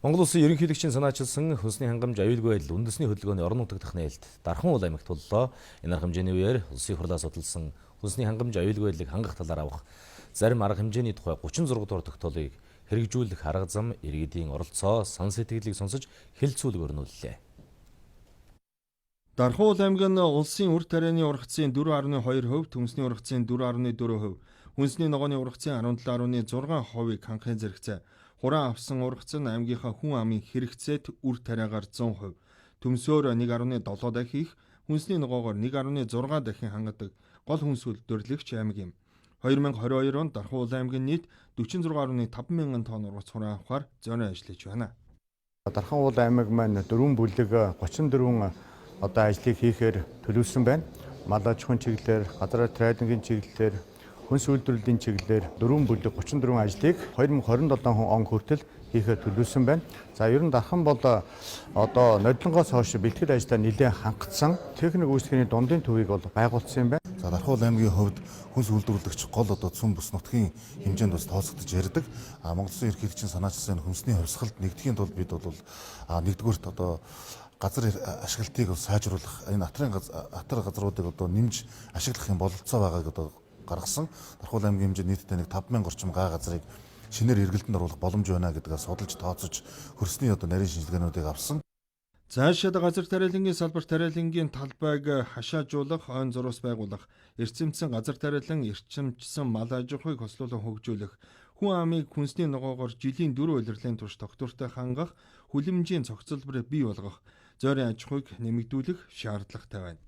Монгол Улсын ерөнхийлөгчийн санаачилсан хөлсний хангамж аюулгүй байдал үндэсний хөдөлгөөний орон нутаг дахь нээлт Дархан уул аймагт туллаа. Энэ арга хэмжээний үеэр улсын их хурлаас судалсан хөлсний хангамж аюулгүй байдлыг хангах талаар авах зарим арга хэмжээний тухай 36 дугаар тогтоолыг хэрэгжүүлэх арга зам, иргэдийн оролцоо, сан сэтгэлийг сонсож хэлэлцүүлэг өрнүүллээ. Дархан уул аймаг нь улсын үр тарианы ургацын 4.2%, төмсний ургацын 4.4%, хүнсний ногооны ургацын 17.6%-ийг хангахын зэрэгцээ. Хураан авсан ургац нь аймгийнхаа хүн амын хэрэгцээт үр тариагаар 100%, төмсөөр 1.7 дахин их, хүнсний ногоогоор 1.6 дахин хангадаг гол хүнс үйлдвэрлэгч аймаг юм. 2022 онд Дархан уул аймгийн нийт 46.5 мянган тонн ургац хураан авахар зорин ажиллаж байна. Дархан уул аймаг маань дөрвөн бүлэг 34 одоо ажлыг хийхээр төлөвлөсөн байна. Мал аж ахуйн чиглэлээр, газар трейдингийн чиглэлээр, хүнс үйлдвэрлэлийн чиглэлээр дөрвөн бүлэг 34 ажлыг 2027 он хүртэл хийхээр төлөвлөсөн байна. За ер нь Дархан бол одоо ноднигоос хойш бэлтгэл ажлаа нэлээд хангацсан техник үйлчилгээний дундын төвийг бол байгуулсан юм байна. За Дархан уул аймгийн хувьд хүнс үйлдвэрлэгч гол одоо цөм бүс нутгийн хэмжээнд бас тооцогдож ярьдаг. А Монгол Улсын ерөнхийлөгчийн санаачилсан хүнсний хувьсгалд нэгдэхийн тулд бид бол нэгдүгээрт одоо газар ашиглалтыг сайжруулах, энэ атрын атар газруудыг одоо нэмж ашиглах юм бололцоо байгааг одоо гаргасан. Дархан уул аймгийн хэмжээ нийтдээ нэг 5000 орчим га газрыг шинээр эргэлтэнд оруулах боломж байна гэдгээ судалж тооцож хөрсний одоо нарийн шинжилгээнүүдийг авсан. Цаашид газар тариалангийн салбар тариалангийн талбайг хашаажуулах, ойн зураас байгуулах, эрчимдсэн газар тариалан, эрчимжсэн мал аж ахуйг хослуулан хөгжүүлэх, хүн амыг хүнсний ногоогоор жилийн 4 улирлын турш тогтвортой хангах, хүлэмжийн цогцлборыг бий болгох, зөөрийн аж ахуйг нэмэгдүүлэх шаардлагатай байна.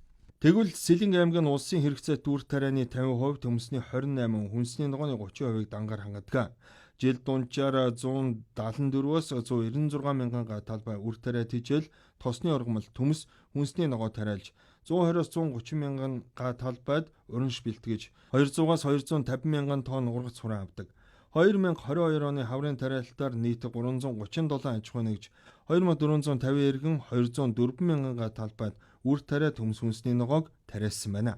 Тэгвэл Сэлэнг аймаг нь улсын хэрэгцээт үр тарианы 50%, төмсний 28, хүнсний ногооны 30%-ийг дангаар хангадаг. Жил дунджаар 174-өөс 196 мянган га талбай үр тариа тижэл, тосны ургамал, төмс, хүнсний ногоо тариалж 120-оос 130 мянган га талбайд уранш бэлтгэж 200-аас 250 мянган тонн ургац хураан авдаг. 2022 оны хаврын тариалтаар нийт 337 аж ахуй нэгж 2450 иргэн 204 мянган га талбайд үр тариа, төмс, хүнсний ногоог тариалсан байна.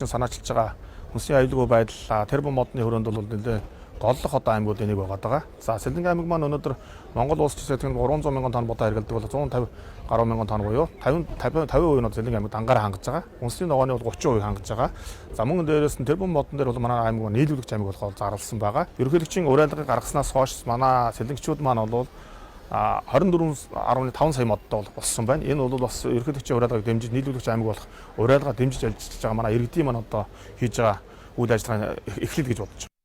Санаачилж байгаа хүнсний аюулгүй байдал тэрбум модны өрөөнд бол нэлээ голлох одоо аймагуудын нэг байгаа даа. За Сэлэнг аймаг маань өнөөдөр Монгол улс жишээлбэл 300 мянган тонн будаа хэрэглэдэг бол 150 гаруй мянган тонн буюу 50 50 50% нь Сэлэнг аймаг дангаар хангаж байгаа. Хүнсний ногооны бол 30% хангаж байгаа. За мөн дээрээс нь тэрбум модон дээр бол манай аймаг нийлүүлэгч аймаг болохоор зарласан байгаа. Ерөнхийлөгчийн уриалгыг гаргаснаас хойш манай сэлэнгчүүд маань бол 24.5 сая модтой болсон байна. Энэ бол бас ерөнхийлөгчийн уриалгыг дэмжиж нийлүүлэгч аймаг болох уриалгаа дэмжиж ажиллаж байгаа манай иргэдийн маань одоо хийж байгаа үйл ажиллагааны эхлэл гэж бодож байна.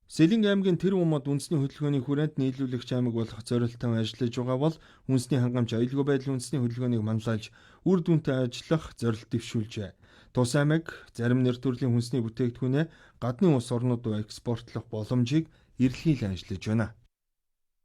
Сэлэнг аймгийн тэр умад үндэсний хөдөлгөөний хүрээнд нийлүүлэгч аймаг болох зорилттой ажиллаж байгаа бол үндэсний хангамж аюулгүй байдлын үндэсний хөдөлгөөнийг манлайлж үр дүнтэй ажиллах зорилт дэвшүүлжээ. Тус аймаг зарим нэр төрлийн хүнсний бүтээгдэхүүнээ гадны улс орнууд руу экспортлох боломжийг эрэлхийлэн ажиллаж байна.